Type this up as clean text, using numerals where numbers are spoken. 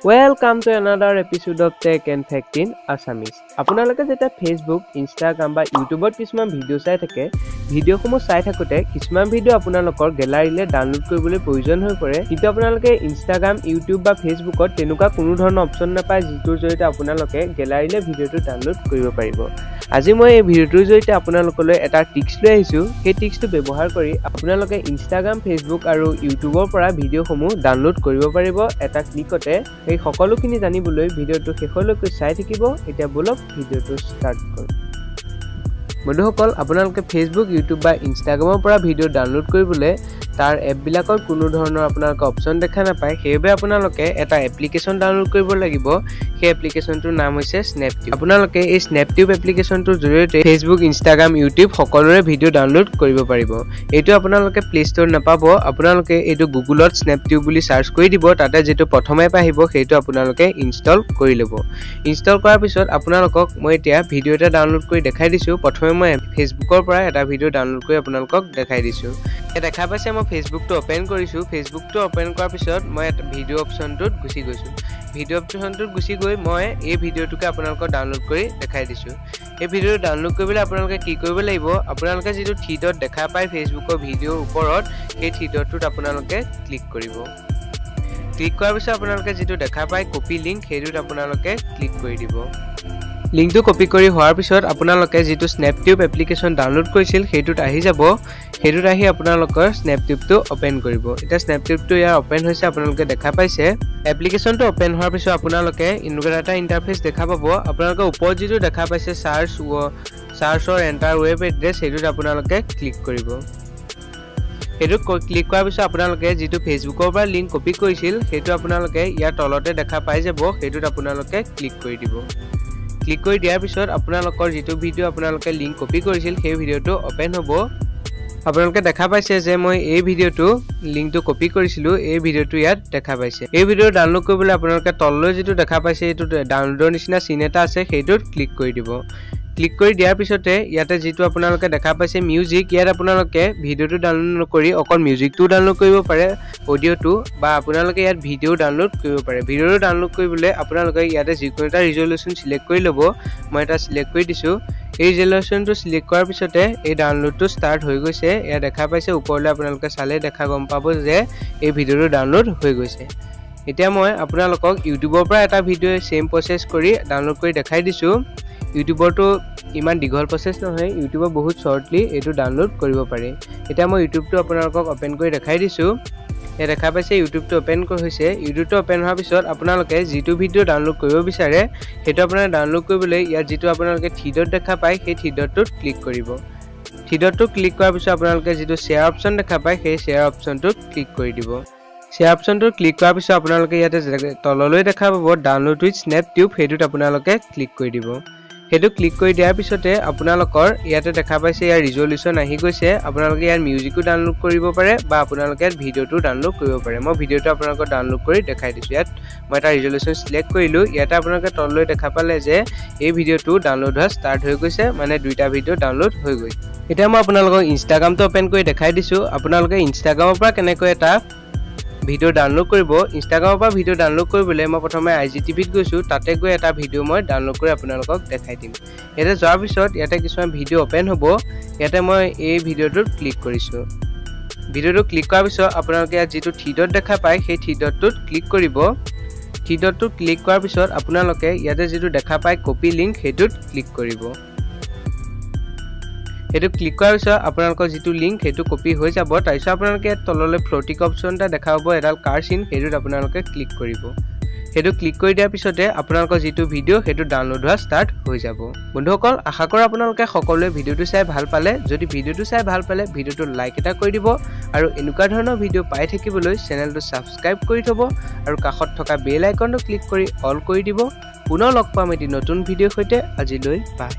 Welcome to another episode of Tech and Fact in Assamese. আপোনালোকে যেতিয়া Facebook, Instagram বা ইউটিউবত কিছুমান ভিডিঅ' চাই থাকে, ভিডিঅ'সমূহ চাই থাকোঁতে কিছুমান ভিডিঅ' আপোনালোকৰ গেলাৰীলৈ ডাউনলোড কৰিবলৈ প্ৰয়োজন হৈ পৰে। কিন্তু আপোনালোকে ইনষ্টাগ্ৰাম, ইউটিউব বা ফেচবুকত তেনেকুৱা কোনো ধৰণৰ অপশ্যন নাপায়, যিটোৰ জৰিয়তে আপোনালোকে গেলাৰীলৈ ভিডিঅ'টো ডাউনলোড কৰিব পাৰিব। আজি মই এই ভিডিঅ'টোৰ জৰিয়তে আপোনালোকলৈ এটা ট্ৰিক্স লৈ আহিছোঁ। সেই ট্ৰিক্সটো ব্যৱহাৰ কৰি আপোনালোকে ইনষ্টাগ্ৰাম, ফেচবুক আৰু ইউটিউবৰ পৰা ভিডিঅ'সমূহ ডাউনলোড কৰিব পাৰিব এটা ক্লিকতে। সেই সকলোখিনি জানিবলৈ ভিডিঅ'টো শেষলৈকে চাই থাকিব। এতিয়া ব'লক, ভিডিঅ'টো ষ্টাৰ্ট কৰোঁ। বন্ধুসকল, আপোনালোকে ফেচবুক, ইউটিউব বা ইনষ্টাগ্ৰামৰ পৰা ভিডিঅ' ডাউনলোড কৰিবলৈ তাৰ এপবিলাকত কোনো ধৰণৰ আপোনালোকে অপশ্যন দেখা নাপায়। সেইবাবে আপোনালোকে এটা এপ্লিকেশ্যন ডাউনলোড কৰিব লাগিব। সেই এপ্লিকেশ্যনটোৰ নাম হৈছে স্নেপটিউব। আপোনালোকে এই স্নেপটিউব এপ্লিকেশ্যনটোৰ জৰিয়তে ফেচবুক, ইনষ্টাগ্ৰাম, ইউটিউব সকলোৰে ভিডিঅ' ডাউনলোড কৰিব পাৰিব। এইটো আপোনালোকে প্লে ষ্ট'ৰত নাপাব। আপোনালোকে এইটো গুগলত স্নেপটিউব বুলি চাৰ্চ কৰি দিব। তাতে যিটো প্ৰথম এপ আহিব, সেইটো আপোনালোকে ইনষ্টল কৰি ল'ব। ইনষ্টল কৰাৰ পিছত আপোনালোকক মই এতিয়া ভিডিঅ' এটা ডাউনলোড কৰি দেখাই দিছোঁ। প্ৰথমে মই ফেচবুকৰ পৰা এটা ভিডিঅ' ডাউনলোড কৰি আপোনালোকক দেখাই দিছোঁ। এতিয়া দেখা পাইছে, মই ফেচবুকটো অ'পেন কৰিছোঁ। ফেচবুকটো অ'পেন কৰাৰ পিছত মই ভিডিঅ' অপশ্যনটোত গুচি গৈছোঁ। ভিডিঅ' অপশ্যনটোত গুচি গৈ মই এই ভিডিঅ'টোকে আপোনালোকক ডাউনলোড কৰি দেখাই দিছোঁ। এই ভিডিঅ'টো ডাউনলোড কৰিবলৈ আপোনালোকে কি কৰিব লাগিব? আপোনালোকে যিটো থ্ৰী ডট দেখা পায় ফেচবুকৰ ভিডিঅ'ৰ ওপৰত, সেই থ্ৰী ডটটোত আপোনালোকে ক্লিক কৰিব। ক্লিক কৰাৰ পিছত আপোনালোকে যিটো দেখা পায় কপি লিংক, সেইটোত আপোনালোকে ক্লিক কৰি দিব। লিংকটো কপি কৰি হোৱাৰ পিছত আপোনালোকে যিটো স্নেপটিউব এপ্লিকেশ্যন ডাউনলোড কৰিছিল, সেইটোত আহি যাব। সেইটোত আহি আপোনালোকৰ স্নেপটিউবটো অ'পেন কৰিব। এতিয়া স্নেপটিউবটো ইয়াৰ অ'পেন হৈছে, আপোনালোকে দেখা পাইছে। এপ্লিকেশ্যনটো অ'পেন হোৱাৰ পিছত আপোনালোকে এনেকুৱা এটা ইণ্টাৰফেচ দেখা পাব। আপোনালোকে ওপৰত যিটো দেখা পাইছে "Search or enter web address", সেইটোত আপোনালোকে ক্লিক কৰিব। সেইটোত ক্লিক কৰাৰ পিছত আপোনালোকে যিটো ফেচবুকৰ পৰা লিংক কপি কৰিছিল, সেইটো আপোনালোকে ইয়াৰ তলতে দেখা পাই যাব। সেইটোত আপোনালোকে ক্লিক কৰি দিব। ক্লিক কৰি দিয়াৰ পিছত আপোনালোকৰ যিটো ভিডিঅ' আপোনালোকে লিংক কপি কৰিছিল, সেই ভিডিঅ'টো অ'পেন হ'ব। আপোনালোকে দেখা পাইছে যে মই এই ভিডিঅ'টো লিংকটো কপি কৰিছিলোঁ। এই ভিডিঅ'টো ইয়াত দেখা পাইছে। এই ভিডিঅ' ডাউনলোড কৰিবলৈ আপোনালোকে তললৈ যিটো দেখা পাইছে, এইটো ডাউনলোডৰ নিচিনা চিন এটা আছে, সেইটোত ক্লিক কৰি দিব। ক্লিক কৰি দিয়াৰ পিছতে ইয়াতে যিটো আপোনালোকে দেখা পাইছে মিউজিক, ইয়াত আপোনালোকে ভিডিঅ'টো ডাউনলোড নকৰি অকল মিউজিকটোও ডাউনলোড কৰিব পাৰে, অডিঅ'টো, বা আপোনালোকে ইয়াত ভিডিঅ' ডাউনলোড কৰিব পাৰে। ভিডিঅ'টো ডাউনলোড কৰিবলৈ আপোনালোকে ইয়াতে যিকোনো এটা ৰিজলিউশ্যন চিলেক্ট কৰি ল'ব। মই এটা চিলেক্ট কৰি দিছোঁ। এই ৰিজলিউশ্যনটো চিলেক্ট কৰাৰ পিছতে এই ডাউনলোডটো ষ্টাৰ্ট হৈ গৈছে। ইয়াত দেখা পাইছে, ওপৰলৈ আপোনালোকে চালে দেখা গম পাব যে এই ভিডিঅ'টো ডাউনলোড হৈ গৈছে। এতিয়া মই আপোনালোকক ইউটিউবৰ পৰা এটা ভিডিঅ' ছেইম প্ৰচেছ কৰি ডাউনলোড কৰি দেখাই দিছোঁ। ইউটিউবৰটো ইমান দীঘল প্ৰচেছ নহয়। ইউটিউবৰ বহুত শ্বৰ্টলি এইটো ডাউনলোড কৰিব পাৰি। এতিয়া মই ইউটিউবটো আপোনালোকক অ'পেন কৰি দেখাই দিছোঁ। ইয়াত দেখা পাইছে, ইউটিউবটো অ'পেন হৈছে। ইউটিউবটো অ'পেন হোৱাৰ পিছত আপোনালোকে যিটো ভিডিঅ' ডাউনলোড কৰিব বিচাৰে, সেইটো আপোনালোকে ডাউনলোড কৰিবলৈ ইয়াত যিটো আপোনালোকে থ্ৰী ডট দেখা পায়, সেই থ্ৰী ডটটোত ক্লিক কৰিব। থ্ৰী ডটটোত ক্লিক কৰাৰ পিছত আপোনালোকে যিটো শ্বেয়াৰ অপশ্যন দেখা পায়, সেই শ্বেয়াৰ অপশ্যনটোত ক্লিক কৰি দিব। শ্বেয়াৰ অপশ্যনটোত ক্লিক কৰাৰ পিছত আপোনালোকে ইয়াতে তললৈ দেখা পাব ডাউনলোড উইথ স্নেপটিউব, সেইটোত আপোনালোকে ক্লিক কৰি দিব। সেইটো ক্লিক কৰি দিয়াৰ পিছতে আপোনালোকৰ ইয়াতে দেখা পাইছে, ইয়াৰ ৰিজলিউশ্যন আহি গৈছে। আপোনালোকে ইয়াত মিউজিকো ডাউনলোড কৰিব পাৰে বা আপোনালোকে ইয়াত ভিডিঅ'টো ডাউনলোড কৰিব পাৰে। মই ভিডিঅ'টো আপোনালোকক ডাউনলোড কৰি দেখাই দিছোঁ। ইয়াত মই এটা ৰিজলিউশ্যন চিলেক্ট কৰিলোঁ। ইয়াতে আপোনালোকে তললৈ দেখা পালে যে এই ভিডিঅ'টো ডাউনলোড হোৱা ষ্টাৰ্ট হৈ গৈছে, মানে দুইটা ভিডিঅ' ডাউনলোড হৈ গৈছে। এতিয়া মই আপোনালোকক ইনষ্টাগ্ৰামটো অ'পেন কৰি দেখাই দিছোঁ, আপোনালোকে ইনষ্টাগ্ৰামৰ পৰা কেনেকৈ এটা ভিডিঅ' ডাউনলোড কৰিব। ইনষ্টাগ্ৰামৰ পৰা ভিডিঅ' ডাউনলোড কৰিবলৈ মই প্ৰথমে আইজিটিভিত গৈছোঁ। তাতে গৈ এটা ভিডিঅ' মই ডাউনলোড কৰি আপোনালোকক দেখাই দিম। ইয়াতে যোৱাৰ পিছত ইয়াতে কিছুমান ভিডিঅ' অ'পেন হ'ব। ইয়াতে মই এই ভিডিঅ'টোত ক্লিক কৰিছোঁ। ভিডিঅ'টো ক্লিক কৰাৰ পিছত আপোনালোকে ইয়াত যিটো থ্ৰী ডট দেখা পায়, সেই থ্ৰী ডটটোত ক্লিক কৰিব। থ্ৰী ডটটোত ক্লিক কৰাৰ পিছত আপোনালোকে ইয়াতে যিটো দেখা পায় কপি লিংক, সেইটোত ক্লিক কৰিব। সেইটো ক্লিক কৰাৰ পিছত আপোনালোকৰ যিটো লিংক, সেইটো কপি হৈ যাব। তাৰপিছত আপোনালোকে ইয়াত তললৈ ফ্ল'টিং অপশ্যন এটা দেখা পাব, এডাল কাৰ চিন, সেইটোত আপোনালোকে ক্লিক কৰিব। সেইটো ক্লিক কৰি দিয়াৰ পিছতে আপোনালোকৰ যিটো ভিডিঅ', সেইটো ডাউনলোড হোৱা ষ্টাৰ্ট হৈ যাব। বন্ধুসকল, আশা কৰোঁ আপোনালোকে সকলোৱে ভিডিঅ'টো চাই ভাল পালে। যদি ভিডিঅ'টো চাই ভাল পালে, ভিডিঅ'টো লাইক এটা কৰি দিব আৰু এনেকুৱা ধৰণৰ ভিডিঅ' পাই থাকিবলৈ চেনেলটো ছাবস্ক্ৰাইব কৰি থ'ব আৰু কাষত থকা বেল আইকনটো ক্লিক কৰি অল কৰি দিব। পুনৰ লগ পাম এটি নতুন ভিডিঅ'ৰ সৈতে। আজিলৈ বাই।